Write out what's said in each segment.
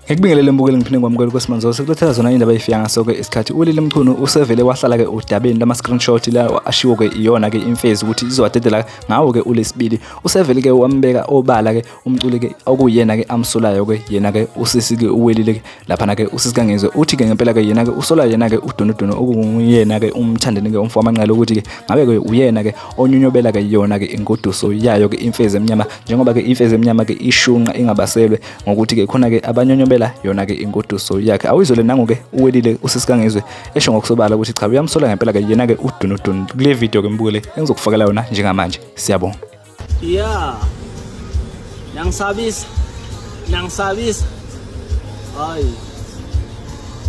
Ngikubingelele mbukeli, ngiphinde ngikwamukele kwesimanzo sekulethela zona indaba eyifika ngaso-ke isikhathi. ULili Mchunu usevele wahlala-ke udabeni lama-screenshot la ashiwo-ke iyona-ke imfezi ukuthi izowadedela ngawo-ke uLesibili. Usevele-ke wambeka obala-ke umculi-ke okuyena-ke amsolayo-ke yena-ke usisi-ke uWelile-ke laphana-ke usisi kaNgizwe. Uthi-ke ngempela-ke yena-ke usola yena-ke uDunuDunu okunguyena-ke umthandeni-ke umfo wamanqele ukuthi-ke ngabe-ke uyena-ke onyonyobela-ke yona-ke ingoduso yayo-ke imfezi emnyama, njengoba-ke imfezi emnyama-ke ishunqa ingabaselwe ngokuthi-ke khona-ke abanyonyobela yona-ke ingoduso yakhe. Awuyizwele nangu-ke uWelile usisi kaNgizwe esho ngokusobala ukuthi cha, uyamsola ngempela-ke yena-ke uDunudunu kule video-ke mbukele engizokufakela yona njengamanje. Siyabonga. Yeah. Nangisabisa. Nangisabisa. Hayi.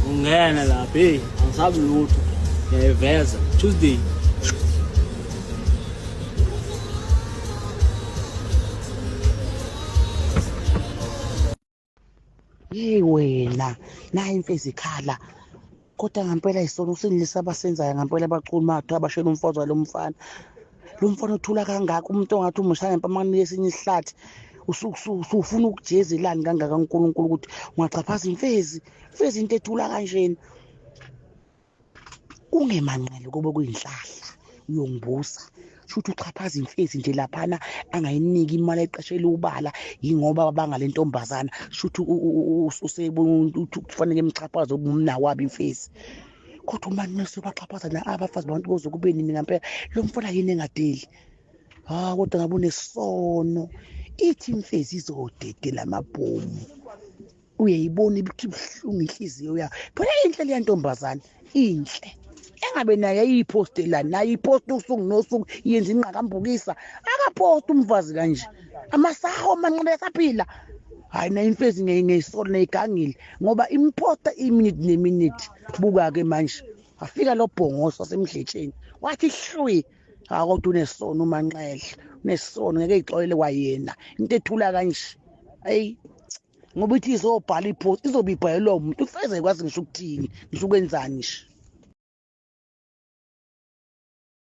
Ungena lapha, hey, angisabi lutho. Ngiyayiveza. Tuesday. Yeyi wena, nayi imfezi ikhala. Kodwa ngampela isono sini abasenzayo ngampela abaculi mathu abashela umfazi walo mfana. Lo mfana uthula kangaka umuntu ongathi umushaya ngempama kunike esinye isihlathi. Usufuna ukujezelani kangaka uNkulunkulu ukuthi ungachaphaza imfezi. Imfezi into ethula kanjena. Kungemanqele kube kuyinhlahla uyongibusa. Shuthi uxhaphaza imfezi nje laphana angayiniki imali ayiqashele ubala yingoba babanga le ntombazana. Shuthi kufanele emxhaphaze umnawabo imfezi. Kodwa uma nese baxhaphaza na abafazi babantu boze kube nini ngampela lo mfana yini engadeli. Ha kodwa ngabe unesono. Ithi imfezi izodedela amabhomu. Uyayibona ukuthi ibuhlungu inhliziyo yakho. Phela inhle leya ntombazane, inhle. Engabe naye ayiyiphostelani, naye iphosta usuku nosuku yenza ingqakambukisa. Akaphosti umfazi kanje. Amasaho amanqele asaphila. Hayi nayo imfezi ngeyisola neyigangile ngoba imphosta iminute neminute. Buka-ke manje. Wafika lo bhongoso wasemdletsheni. Wathi hlwi. Ha kodwa unesono uManqele. Unesono ngeke ixolele kwayena. Into ethula kanje. Ayi ngoba ithi izobhala ipost izobe ibhalelwa umuntu ufeze kwazi ngisho ukuthini ngisho ukwenzani nje.